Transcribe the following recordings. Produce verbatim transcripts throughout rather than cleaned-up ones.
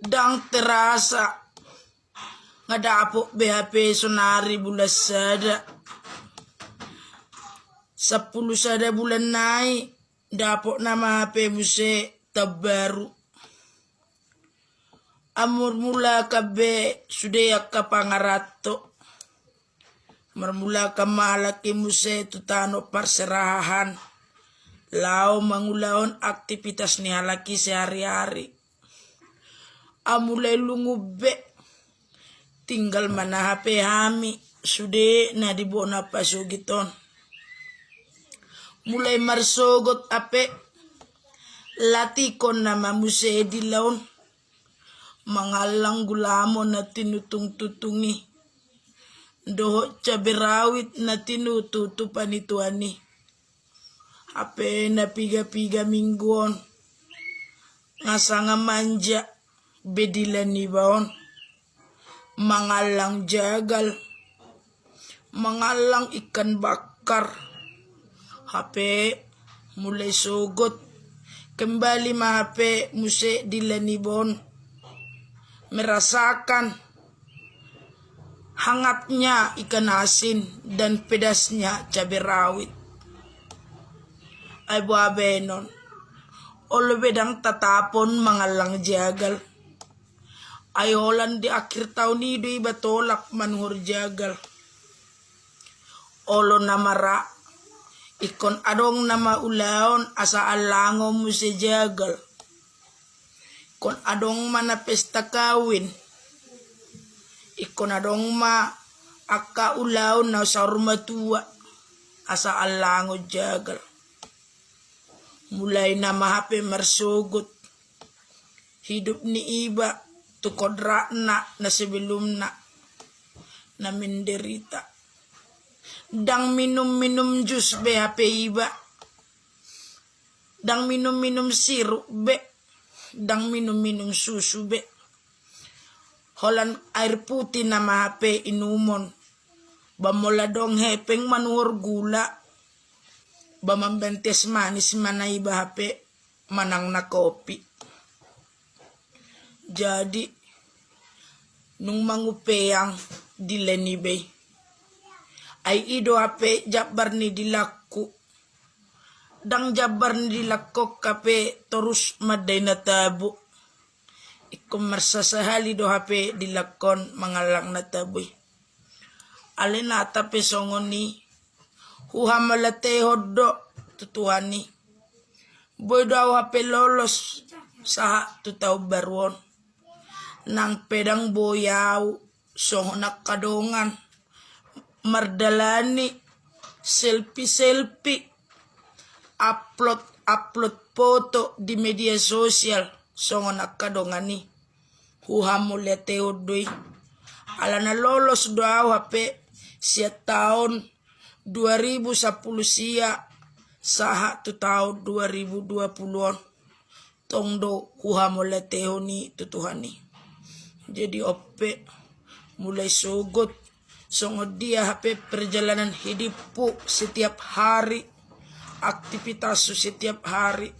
Ndang terasa, nga dapot be hape sonari bulan sada. Sampulu sada bulan nai, dapot nama hape muse taon baru. Amur mulakan be sude angka pangaranto. Marmulakan ma halak i muse tu tano parserahan, laho mangulahon aktivitas ni halak i sehari-hari. Amulai lungun be, tinggal ma na hape hami sude na di bona pasogit on. Mulai marsogot hape, latihon nama muse dila on mangallang gulamo na tinutung-tutung i dohot cabe rawit na tinutu tu panituan i. Hape na piga-piga minggu on nga sanga manja be dila niba on, mangallang jagal, mangallang ikan bakar. Hape mulai sogot, kembali ma hape muse dila niba on merasakan hangatnya ikan asin dan pedasnya cabe rawit. Ai boha baenon, olo be ndang tatapon mangallang jagal. Ai holan di akhir taon i do iba tolap manuhor jagal. Olo nama ra, ingkon adong nama ulaon asa allangon muse jagal. Ingkon adong ma na pesta kawin. Ingkon adong ma angka ulaon na saur matua asa allangon jagal. Mulai nama hape marsogot hidup ni iba tu kodratna na sebelumna na menderita. Ndang minum-minum jus be hape iba. Ndang minum-minum sirup be. Ndang minum-minum susu be. Holan air putih nama hape inumon. Ba molo adong hepeng manuhor gula, ba mambaen teh manis ma na iba hape manang na kopi. Jadi nunga mangupeang dila niba i. Ai i do hape jambar ni dilangku. Ndang jambar ni dilangkon hape torus mandai na tabo. Ingkon marsasahali do hape dilangkon mangallang na tabo i. Alai nata pe songon i, huhamauliatehon do tu Tuhan i. Boi do au hape lolos sahat tu taon baru on. Nang pe ndang boi au songon angka dongan mardalani selfie-selfie, upload-upload foto di media sosial songon angka dongan i. Huhamauliatehon do i. Alana lolos do au hape sian taon dua ribu sampulu sia sahat tu taon dua ribu dua pulu on. Tong do huhamauliatehon i tu Tuhan i. Jadi on pe, mulai sogot, songon dia hape perjalanan hidupku setiap hari, aktivitasku setiap hari.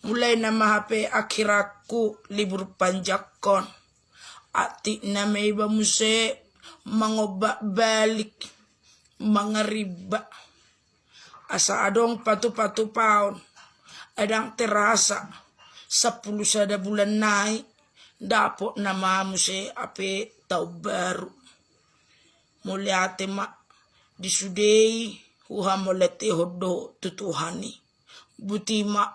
Mulai nama hape akhiranku libur panjang on. Atik nama iba muse mangombak-balik, mangarimba. Asa adong patupa-tupaon, ai ndang terasa sampulu sada bulan nai, dapot nama muse hape taon baru. Mauliate ma di sude i, huhamauliatehon do tu Tuhan i. Boti ma